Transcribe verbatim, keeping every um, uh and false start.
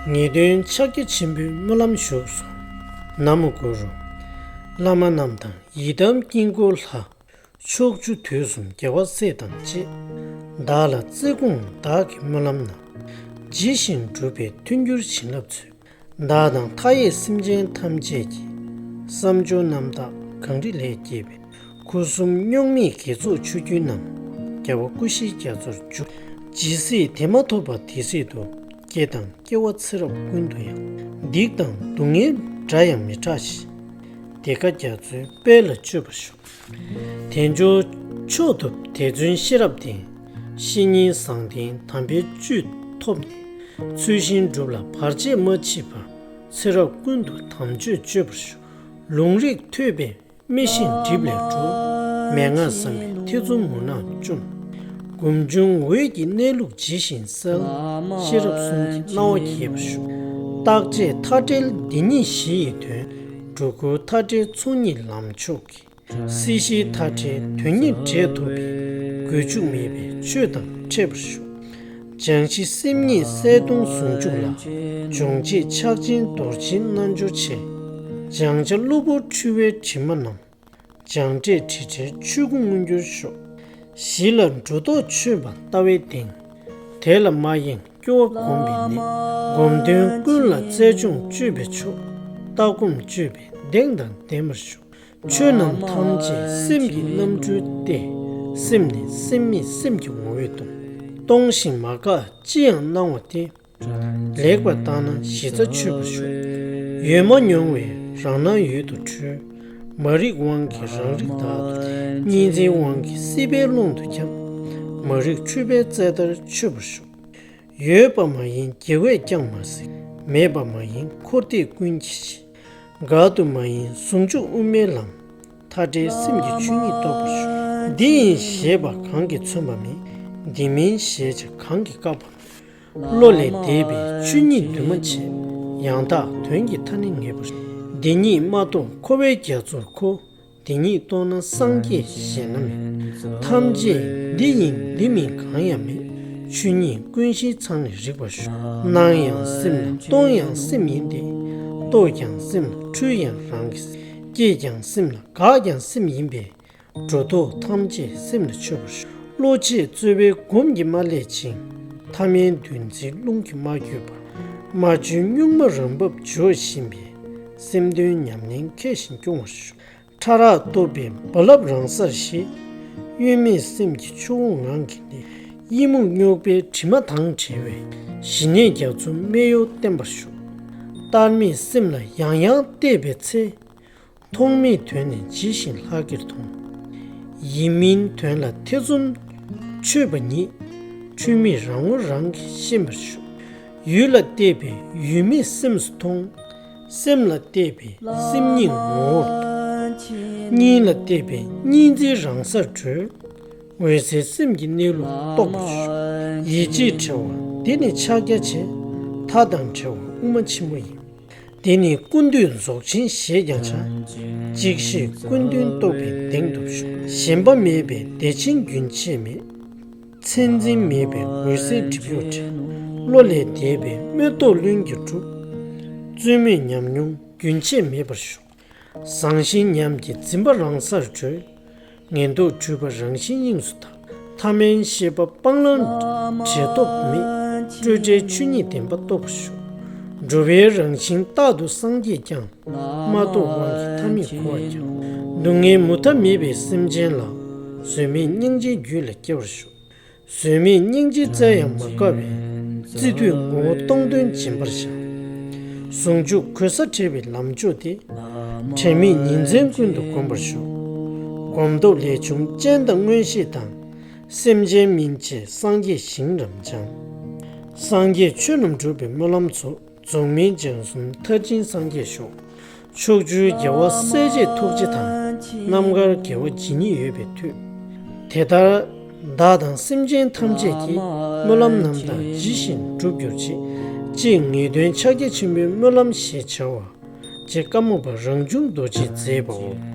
ངེས་དོན་ཕྱག་རྒྱ་ཆེན་པོའི་སྨོན་ལམ་བཞུགས་སོ། ན་མོ་གུ་རུ། བླ་མ་རྣམས་དང་ཡི་དམ་དཀྱིལ་འཁོར་ལྷ། ཕྱོགས་བཅུ་དུས་གསུམ་རྒྱལ་བ་སྲས་དང་བཅས། བདག་ལ་བརྩེ་དགོངས་བདག་གི་སྨོན་ལམ་རྣམས། ཇི་བཞིན་འགྲུབ་པའི་མཐུན་འགྱུར་བྱིན་རླབས་མཛོད། བདག་དང་མཐའ་ཡས་སེམས་ཅན་ཐམས་ཅད་ཀྱི། བསམ་སྦྱོར་རྣམ་དག་གངས་རི་ལས་སྐྱེས་པའི། སྐུ་གསུམ་རྙོག་མེད་དགེ་ཚོགས་ཆུ་རྒྱུན་རྣམས། རྒྱལ་བ་སྐུ་བཞིའི་རྒྱ་མཚོར་འཇུག་ཇི་སྲིད་དེ་མ་ཐོབ་པ་དེ་སྲིད་དུ། སྐྱེ་དང་སྐྱེ་བ་ཚེ་རབས་ཀུན་ཏུ་ཡང་། སྡིག་དང་སྡུག་བསྔལ་དགྲ་ཡང་མི་བྲལ་ཞིང་། དེ་ཀ་རྒྱ་མཚོའི་དཔལ་ལ་སྤྱོད་པར་ཤོག་དལ་འབྱོར་མཆོག་ཐོབ་དད་བརྩོན་ཤེས་རབ་ལྡན། བཤེས་གཉེན་བཟང་ལྡན་དམ་པའི་བཅུད་ཐོབ་ནས། ཚུལ་བཞིན་སྒྲུབ་ལ་བར་ཆད་མ་མཆིས་པར། ཚེ་རབས་ཀུན་ཏུ་དམ་ཆོས་སྤྱོད་པར་ཤོག་ལུང་རིགས་ཐོས་པས་མི་ཤེས་སྒྲིབ་ལས་གྲོལ། མན་ངག་བསམ་པས་ཐེ་ཚོམ་མུན་ནག་བཅོམ། སྒོམ་བྱུང་འོད་ཀྱི་གནས་ལུགས་ཇི་བཞིན་གསལ། ཤེས་རབ་གསུམ་གྱི་སྣང་བ་རྒྱས་པར་ཤོག་རྟག་ཆད་མཐའ་བྲལ་འདི་ཉིད་གཞི་ཡི་དོན། སྒྲོ་སྐུར་མཐའ་བྲལ་ཚོགས་གཉིས་ལམ་མཆོག་གི། སྲིད་ཞིའི་མཐའ་བྲལ་དོན་གཉིས་འབྲས་ཐོབ་པའི། རྒུད་འཇུག་མེད་པའི་ཆོས་དང་འཕྲད་པར་ཤོག་སྦྱང་གཞི་སེམས་ཉིད་གསལ་སྟོང་ཟུང་འཇུག་ལ། སྦྱོང་བྱེད་ཕྱག་ཆེན་རྡོ་རྗེའི་རྣལ་འབྱོར་ཆེ། སྦྱང་བྱ་གློ་བུར་འཁྲུལ་བའི་དྲི་མ་རྣམས། སྦྱངས་འབྲས་དྲི་བྲལ་ཆོས་སྐུ་མངོན་གྱུར་ཤོག་གཞི་ལ་འགྲོ་ལྡོག་ཆོད་པ་ལྟ་བའི་གདེང་། དེ་ལ་མ་ཡེངས་སྐྱོ་བ་བསྒོམས་པའི་གནད། སྒོམ་དོན་ཀུན་ལ་རྩལ་སྦྱོང་སྤྱོད་པའི་མཆོག་ལྟ་སྒོམ་སྤྱོད་པའི་གདེང་དང་ལྡན་པར་ཤོག་ཆོས་རྣམས་ཐམས་ཅད་སེམས་ཀྱི་རྣམ་འཕྲུལ་ཏེ། སེམས་ནི་སེམས་མེད་སེམས་ཀྱི་ངོ་བོས་སྟོང་། སྟོང་ཞིང་མ་འགགས་ཅི་ཡང་སྣང་བ་སྟེ། ལེགས་པར་བརྟགས་ན་གཞི་རྩ་ཆོད་པར་ཤོག་ཡོད་མ་མྱོང་བས་རང་སྣང་ཡུལ་དུ་འཁྲུལ། མ་རིག་དབང་གིས་རང་རིག་བདག་ཏུ། གཉིས་འཛིན་དབང་གིས་སྲིད་པའི་ཀློང་དུ་འཁྱམས། མ་རིག་འཁྲུལ་པའི་རྩལ་ལྟར་ཆོད་པར་ཤོག་ཡོད་པ་མ་ཡིན་དགེ་བས་ཀྱང་མ་གཟིགས། མེད་པ་མ་ཡིན་འཁོར་འདས་ཀུན་གྱི་གཞི། འགག་ཏུ་མ་ཡིན་ཟུང་འཇུག་དབུ་མའི་ལམ། མཐའ་བྲལ་སེམས་ཀྱི་ཆོས་ཉིད་རྟོགས་པར་ཤོག་འདི་ཡིན་ཞེས་པ་གང་གིས་མཚོན་པ་མེད། འདི་མིན་ཞེས་བྱ་གང་གིས་བཀག་པ་མེད། བློ་ལས་འདས་པའི་ཆོས་ཉིད་འདུས་མ་བྱས། ཡང་དག་དོན་གྱི་མཐའ་ནི་ངེས་པར་ཤོག་འདི་ཉིད་མ་རྟོགས་འཁོར་བའི་རྒྱ་མཚོར་འཁོར། འདི་ཉིད་རྟོགས་ན་སངས་རྒྱས་གཞན་ན་མེད། ཐམས་ཅད་འདི་ཡིན་འདི་མིན་གང་ཡང་མེད། ཆོས་ཉིད་ཀུན་ཤེས་ཚང་ནས་རིག་པར་ཤོག་སྣང་ཡང་སེམས་ལ་སྟོང་ཡང་སེམས་ཡིན་ཏེ། རྟོགས་ཀྱང་སེམས་ལ་འཁྲུལ་ཡང་རང་གིས། སྐྱེས་ཀྱང་སེམས་ལ་འགག་ཀྱང་སེམས་ཡིན་པས། འགྲོ་ལྡོག་ཐམས་ཅད་སེམས་ལ་ཆོད་པར་ཤོག་བློ་ཆེས་རྩོལ་བའི་སྒོམ་གྱིས་མ་བསླད་ཅིང་། ཐ་མལ་འདུ་འཛིའི་རླུང་གིས་མ་བསྐྱོད་པར། མ་བཅོས་གཉུག་མ་རང་བབས་འཇོ་བཞིན་པའི། སེམས་དོན་ཉམས་ལེན་མཁས་ཤིང་སྐྱོང་བར་ཤོག་ཕྲ་རགས་རྟོག་པའི་རྦ་རླབས་རང་སར་ཞི། གཡོ་མེད་སེམས་ཀྱི་ཆུ་བོ་ངང་གིས་བདེ། གཡི་མུག་རྙོག་པའི་དྲི་མ་དང་བྲལ་བའི། ཞི་གནས་རྒྱ་མཚོ་སྨད་གཡོགས་བརྟན་པར་ཤོག་ལྟར་མེད་སེམས་ལ་ཡང་ཡང་བལྟས་པའི་ཚེ། མཐོང་མེད་དོན་ནི་ཇི་བཞིན་ལྷག་གེར་མཐོང་། ཡིན་མིན་དོན་ལ་ཐེ་ཚོམ་ཆོད་པ་ཉིད། འཁྲུལ་མེད་རང་ངོ་རང་གིས་ཤེས་པར་ཤོག་ཡུལ་ལ་བལྟས་པས་ཡུལ་མེད་སེམས་སུ་མཐོང་། སེམས་ལ་བལྟས་པས་སེམས་ཉིད་ངོ་བོར་མཐོང་། གཉིས་ལ་བལྟས་པས་གཉིས་འཛིན་རང་སར་གྲོལ། འོད་གསལ་སེམས་ཀྱི་གནས་ལུགས་རྟོགས་པར་ཤོག་ཡིད་ཆེས་བྲལ་བ་འདི་ནི་ཕྱག་རྒྱ་ཆེ། མཐའ་དང་བྲལ་བ་དབུ་མ་ཆེན་པོ་ཡིན། འདི་ནི་ཀུན་འདུས་རྫོགས་ཆེན་ཞེས་ཀྱང་བྱ། གཅིག་ཤེས་ཀུན་དོན་རྟོགས་པའི་གདེང་ཐོབ་ཤོག་ཞེན་པ་མེད་པས་བདེ་ཆེན་རྒྱུན་ཆད་མེད། མཚན་འཛིན་མེད་པས་འོད་གསལ་སྒྲིབ་གཡོགས་བྲལ། བློ་ལས་འདས་པས་མི་རྟོག་ལྷུན་གྱིས་གྲུབ། རྩོལ་མེད་ཉམས་མྱོང་རྒྱུན་ཆད་མེད་པར་ཤོག་ཟང་ཞིང་ཉམས་ཀྱི་འཛིན་པ་རང་སར་གྲོལ། ངན་རྟོག་འཁྲུལ་པ་རང་བཞིན་དབྱིངས་སུ་དག་ཐ་མལ་ཤེས་པ་སྤང་བླང་བྲལ་སྟོབས་མེད། སྤྲོས་བྲལ་ཆོས་ཉིད་བདེན་པ་རྟོགས་པར་ཤོག་འགྲོ་བའི་རང་བཞིན་རྟག་ཏུ་སངས་རྒྱས་ཀྱང་། མ་རྟོགས་དབང་གིས་ཐ་མལ་འཁོར་བར་ཀྱང་། སྡུག་བསྔལ་མུ་མཐའ་མེད་པའི་སེམས་ཅན་ལ། བཟོད་མེད་སྙིང་རྗེའི་རྒྱུད་ལ་སྐྱེ་བར་ཤོག་བཟོད་མེད་སྙིང་རྗེའི་རྩལ་ཡང་མ་འགགས་པས། བརྩི་དུས་ངོ་བོ་སྟོང་དོན་སྦྱིན་པར་བྱ། ཟུང་འཇུག་གོལ་ས་བྲལ་བའི་ལམ་མཆོག་སྟེ། དྲན་མེད་ཉིན་མཚན་ཀུན་ཏུ་བསྒོམ་པར་ཤོག་སྒོམ་སྟོབས་ལས་བྱུང་སྤྱན་དང་མངོན་ཤེས་དང་། སེམས་ཅན་སྨིན་བྱེད་སངས་རྒྱས་ཞིང་རབ་འབྱམས། སངས་རྒྱས་ཆོས་རྣམས་འགྲུབ་པའི་སྨོན་ལམ་ཚོགས། རྫོགས་སྨིན་སྦྱང་གསུམ་མཐར་ཕྱིན་སངས་རྒྱས་ཤོག་ཕྱོགས་བཅུའི་རྒྱལ་བ་སྲས་བཅས་ཐུགས་རྗེ་དང་། རྣམ་དཀར་དགེ་བ་ཇི་སྙེད་ཡོད་པའི་མཐུས། དེ་ལྟར་བདག་དང་སེམས་ཅན་ཐམས་ཅད་ཀྱི། སྨོན་ལམ་རྣམ་དག་ཇི་བཞིན་འགྲུབ་གྱུར་ཅིག་ཅེས་ངེས་དོན་ཕྱག་རྒྱ་ཆེན་པོའི་སྨོན་ལམ་ཞེས་བྱ་བ། ཅེས་ཀ་མུ་པ་རང་བྱུང་རྡོ་རྗེས་མཛད་པའོ།